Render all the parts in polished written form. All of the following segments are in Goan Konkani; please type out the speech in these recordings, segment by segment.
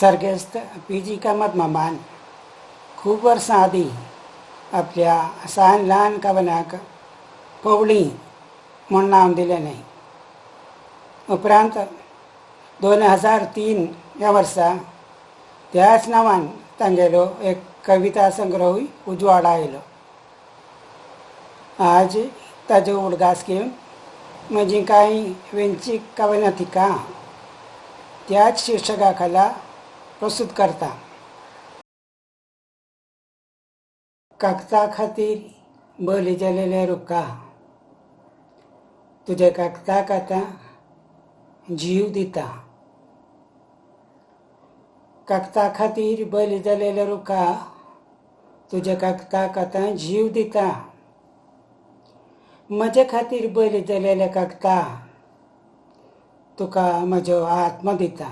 सर्गेस्त पी जी कामत मामान खूब वर्सां आदीं आपल्या सान ल्हान कवनाक पवळी म्हूण नांव दिलेलें. उपरांत 2003 ह्या वर्सा त्याच नांवान तांगेलो एक कविता संग्रहूय उजवाडा आयलो. आज ताजो उडगास घेवन म्हजीं कांय वेंचीक कवनां तिका त्याच शिर्शका खाला प्रस्तूत करता. कागदा खातीर बली जालेले रुखा, तुज्या कागदाक आतां जीव दिता. कागदा खातीर बली जालेले रुखा, तुज्या कागदाक आतां जीव दिता. म्हजे खातीर बली जालेले कागदा, तुका म्हजो आत्मो दिता.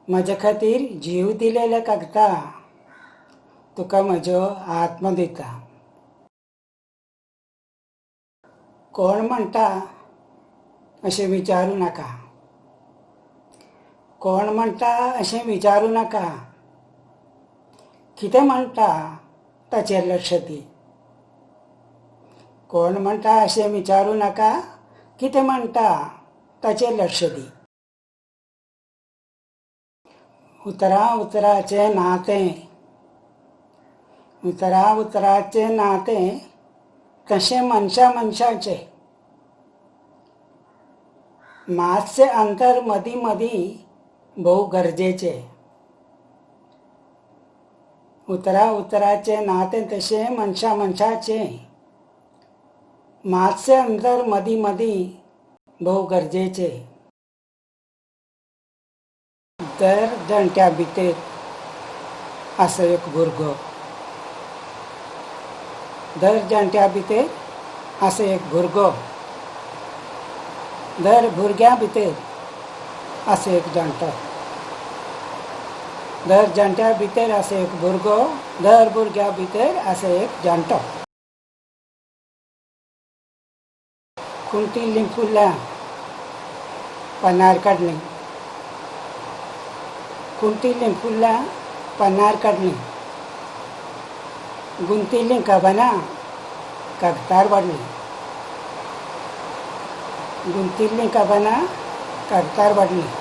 म्हजे खातीर जीव दिलेले कागदा, तुका म्हजो आत्मो दिता. कोण म्हणटा अशें विचारूं नाका, कोण म्हणटा अशें विचारूं नाका, कितें म्हणटा ताचेर लक्ष दी. कोण म्हणटा अशें विचारूं नाका, कितें म्हणटा ताचेर लक्ष दी. उतरां उतराचें नातें, उतरां उतराचें नातें तशें मनशा मनशाचें. मातशें अंतर मदीं मदीं भोव गरजेचें. उतरां उतराचें नातें तशें मनशा मनशाचें. मातशें अंतर मदीं मदीं भोव गरजेचें. दर जाणट्या भितर आसा एक भुरगो, दर जाणट्या भितर आसा एक भुरगो, दर भुरग्या भितर आसा एक जाणटो, दर जाणट्या भितर आसा एक भुरगो, दर भुरग्या भितर आसा एक जाणटो. कुंटिल्लीं फुलां पानार काडलीं, कुंटिल्लीं फुलां पानार काडलीं, गुंतिल्लीं कवनां कागदार वाडलीं, गुंतिल्लीं कवनां कागदार वाडलीं.